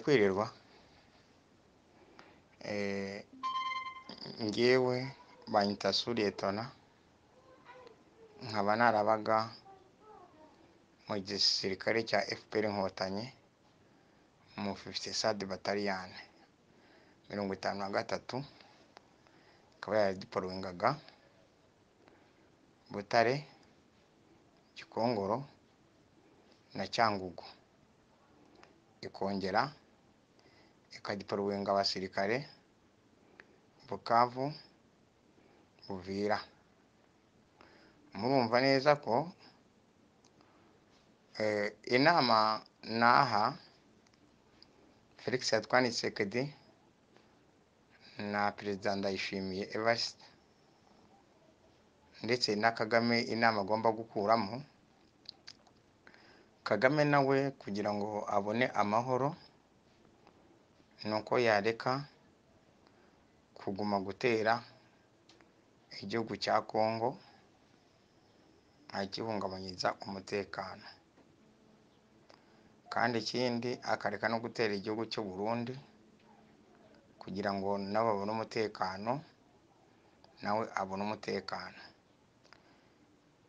Mwaramutse kwirirwa. Ngewe banyita Suriyetona, nkaba narabaga mu gisirikare cya FPR Inkotanyi mu 53rd Battalion 53, ikaba yaradeployingaga Butare, Gikongoro na Cyangugu, ikongera ikadeployinga abasirikare Bukavu, Buvira. Murumva neza ko inama naha Felix Antoine Tshisekedi na Perezida Ndayishimiye Evariste ndetse na Kagame, inama agomba gukuramo Kagame nawe kugira ngo abone amahoro, ni uko yareka kuguma gutera igihugu cya Kongo akihungabanyiriza umutekano, kandi ikindi akareka no gutera igihugu cy'u Burundi kugira ngo nabo babone umutekano, nawe abone umutekano.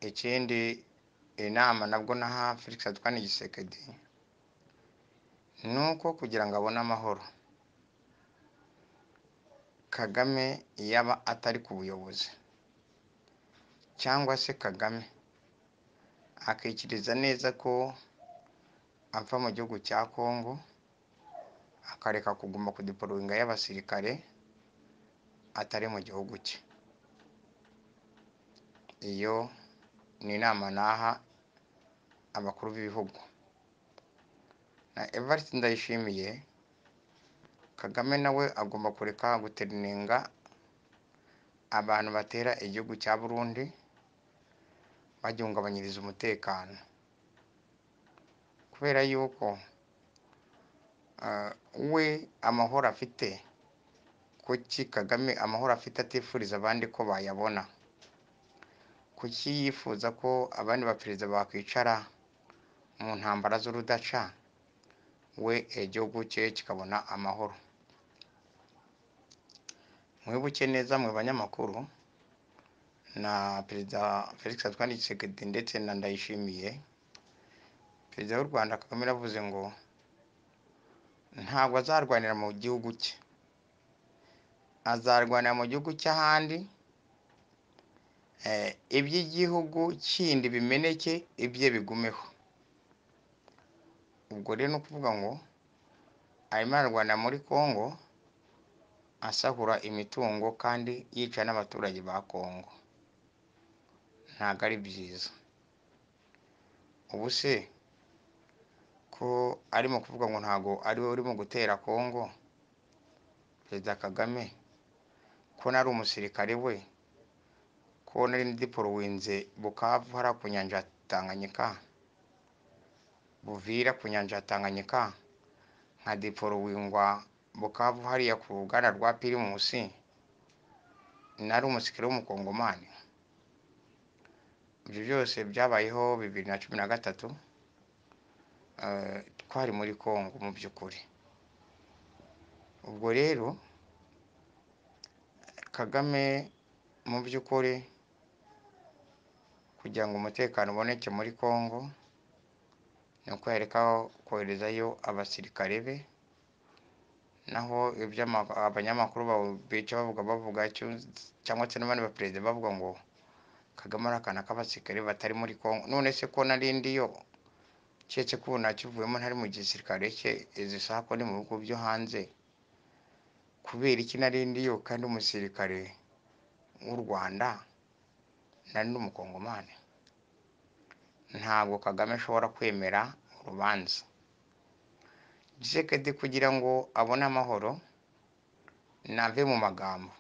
Ikindi inama nabwo naha Felix Antoine Tshisekedi ni uko kugira ngo abone amahoro, Kagame yaba atari ku buyobozi, cyangwa se Kagame akikiriza neza ko ava mu gihugu cya Kongo, akareka kuguma kudeployinga y'abasirikare atari mu gihugu cye. Iyo ni inama naha abakuru b'ibihugu. Na Evariste Ndayishimiye, Kagame nawe agomba kureka gutraininga abantu batera igihugu cya Burundi bagihungabanyiriza umutekano, kubera yuko we amahoro afite, kuki Kagame amahoro afite atifuriza abandi ko bayabona? Kuki yifuza ko abandi baperezida bakwicara mu ntambara z'urudaca, we igihugu cye kikabona amahoro? Mwibuke neza mwe banyamakuru, na Perezida Felix Antoine Tshisekedi ndetse na Ndayishimiye, Perezida w'u Rwanda Kagame yaravuze ngo ntabwo azarwanira mu gihugu cye, azarwanira mu gihugu cy'ahandi, iby'igihugu kindi bimeneke, ibye bigumeho. Ubwo rero ni ukuvuga ngo arimo ararwanira muri Kongo asahura imitungo kandi yica n'abaturage ba Kongo, ntabwo ari byiza. Ubu se ko arimo kuvuga ngo ntabwo ari we urimo gutera Kongo, Perezida Kagame, ko nari umusirikare we, ko nari ndeployinze Bukavu hariya ku nyanja ya Tanganyika, Buvira ku nyanja ya Tanganyika, nkadeployingwa Bukavu hariya ku ruganda rwa Primus, nari umusirikare w'umukongomani? Ibyo byose byabayeho 2013, twari muri Kongo mu by'ukuri. Ubwo rero Kagame mu by'ukuri kugira ngo umutekano uboneke muri Kongo, ni uko yareka koherezayo abasirikare be. Naho ibyo abanyamakuru bica bavuga cyangwa se n'abandi baperezida bavuga ngo Kagame arahakana ko abasirikare batari muri Kongo, none se ko nari ndiyo, keretse ko ubu nakivuyemo ntari mu gisirikare cye, izi saha ko ndi mu bihugu byo hanze, kubera iki nari ndiyo kandi umusirikare w'u Rwanda, nari ndi umukongomani? Ntabwo Kagame ashobora kwemera urubanza. Tshisekedi kugira ngo abone amahoro, nave mu magambo,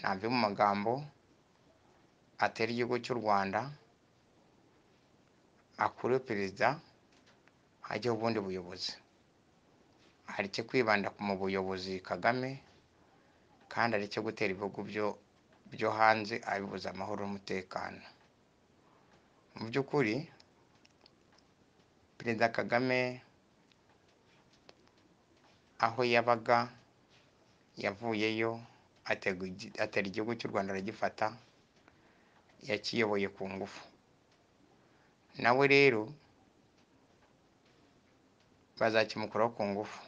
nave mu magambo, atere igihugu cy'u Rwanda, akure perezida, hajyeho ubundi buyobozi, areke kwibanda mu buyobozi Kagame, kandi areke gutera ibihugu byo hanze abibuza amahoro n'umutekano. Mu by'ukuri Perezida Kagame Aho yabaga yavuyeyo atera igihugu cy'u Rwanda aragifata, yakiyoboye ku ngufu. Nawe rero bazakimukuraho ku ngufu.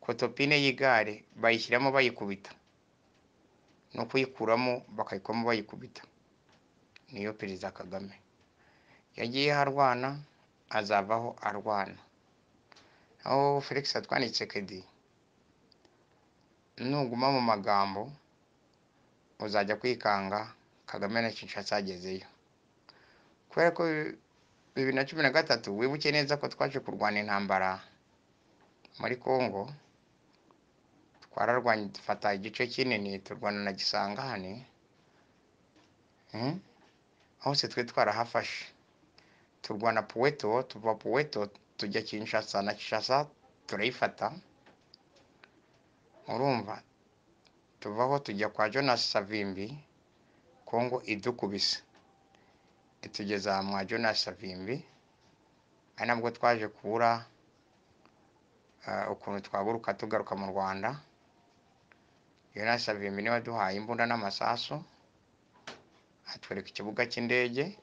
Kotopine y'igare bayishyiramo bayikubita, no kuyikuramo bakayikuramo bayikubita. Niyo Perezida Kagame yagiyeho arwana, azavaho arwana. Aho Felix Antoine Tshisekedi, nuguma mu magambo uzajya kwikanga Kagame na Kinshasa agezeyo. Kubera ko 2013 wibuke neza ko twaje kurwana intambara muri Congo, twararwanye dufata igice kinini, turwana na Gisangani, hose twe twarahafashe. Turwana Puweto, tuva Puweto tujya Kinshasa, na Kinshasa turayifata. Urumva, tuvaho tujya kwa Jonas Savimbi, Congo idukubise itugeza mwa Jonas Savimbi. Ari nabwo twaje kubura ukuntu twaguruka tugaruka mu Rwanda. Jonas Savimbi niwe waduhaye imbunda n'amasasu, atwereka ikibuga cy'indege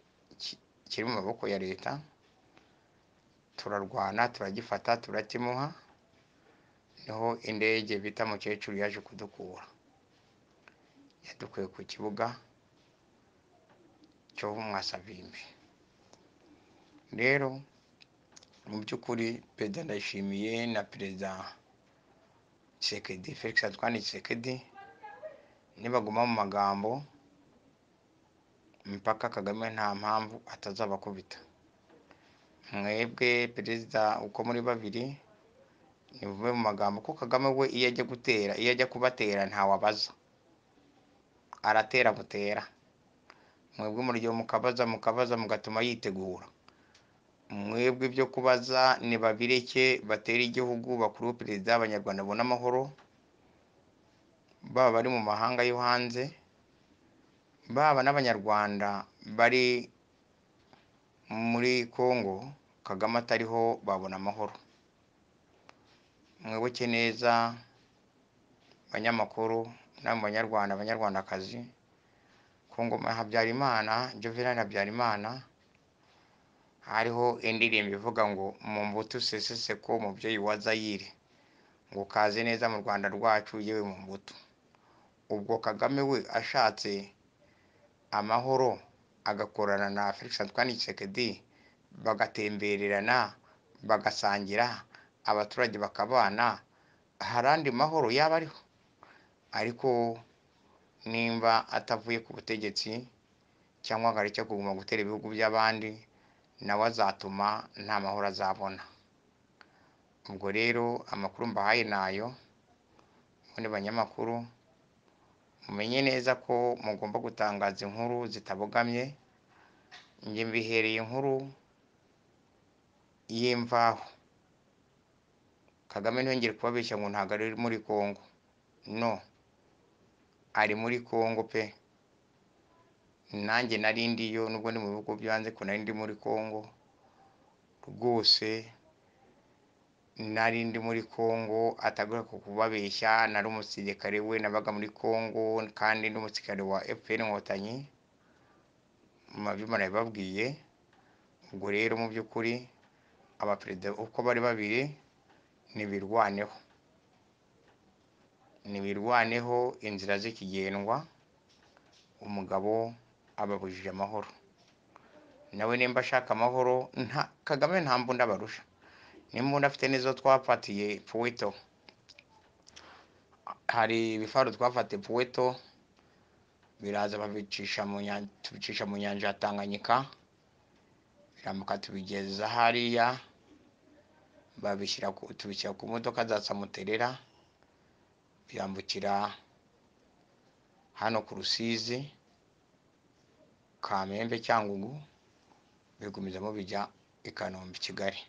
kiri mu maboko ya leta. Turarwana turagifata turakimuha. Niho indege bita mukecuru yaje kudukura, yadukuye ku kibuga cyo mwa Savimbi. Rero mu by'ukuri Perezida Ndayishimiye na Perezida Tshisekedi, Felix Antoine Tshisekedi, nibaguma mu magambo mpaka Kagame nta mpamvu atazabakubita. Mwebwe perezida uko muri babiri nimuve mu magambo, ko Kagame we iyo ajya gutera, iyo ajya kubatera ntawabaza, aratera mutera. Mwebwe muryo mukabaza mukabaza mugatuma yitegura. Mwebwe ibyo kubaza nibabireke, batere igihugu, bakuru perezida, abanyarwanda babone amahoro, baba bari mu mahanga yo hanze, baba n'abanyarwanda bari muri Congo, Kagame atariho babona amahoro. Mwibuke neza banyamakuru namwe banyarwanda, banyarwandakazi, ku ngoma ya Habyarimana, Juvenal Habyarimana, hariho indirimbo ivuga ngo Mobutu Sese Seko umubyeyi wa Zaire, ngo kaze neza mu Rwanda rwacu yewe Mobutu. Ubwo Kagame we ashatse amahoro agakorana na Felix Antoine Tshisekedi, bagatembererana, bagasangira, abaturage bakabana, hari andi mahoro yaba ariho? Ariko nimba atavuye ku butegetsi cyangwa ngo areke kuguma gutera ibihugu by'abandi, nawe azatuma nta mahoro azabona. Ubwo rero amakuru mbahaye nayo, ubundi banyamakuru mumenye neza ko mugomba gutangaza inkuru zitabogamye. Njye mbihereye inkuru y'imvaho. Kagame ntiyongere kubabeshya ngo ntabwo ari muri Congo. No, ari muri Congo pe. Nanjye nari ndiyo, nubwo ndi mu bihugu byo hanze, ko nari ndi muri Congo rwose, nari ndi muri Congo, atagaruka kubabeshya. Nari umusirikare we, nabaga muri Congo kandi ndi umusirikare wa FPR Inkotanyi, mu nabibabwiye. Ubwo rero mu by'ukuri abaperezida uko bari babiri nibirwaneho, nibirwaneho, inzira zikigendwa. Umugabo ababujije amahoro, nawe nimba ashaka amahoro, nta Kagame nta mbunda abarusha, n'imbunda afite nizo twafatiye Puweto. Hari ibifaru twafatiye Puweto, biraza babicisha mu nyanja, tubicisha mu nyanja ya Tanganyika, birambuka tubigeza hariya, babishyira tubishyira ku modoka za Samuterera, byambukira hano ku Rusizi, Kamembe, Cyangugu, bigumizamo bijya i Kanombe, Kigali.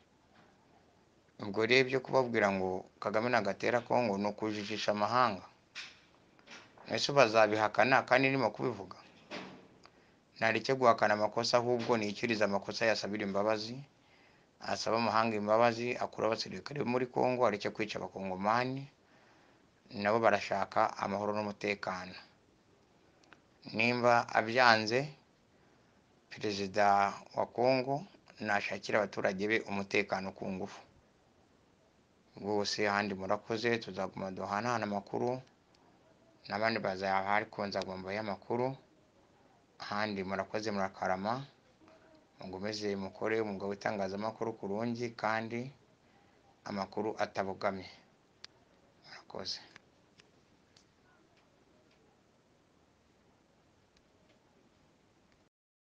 Ubwo rero ibyo kubabwira ngo Kagame nagatera Congo ni ukujijisha amahanga. Ese bazabihakana kandi ndimo kubivuga? Nareke guhakana amakosa, ahubwo niyikirize amakosa, yasabira imbabazi Asaba amahanga imbabazi, akure abasirikare be muri Kongo, areke kwica abakongomani, nabo barashaka amahoro n'umutekano. Nimba abyanze, perezida wa Kongo nashakira abaturage be umutekano ku ngufu rwose. Ahandi murakoze, tuzaguma duhanahana amakuru n'abandi bazayaha, ariko nzaguma mbahe amakuru. Ahandi murakoze, murakarama, mukomeze mukore umwuga w'itangazamakuru kurungi kandi amakuru atabogamye. Murakoze.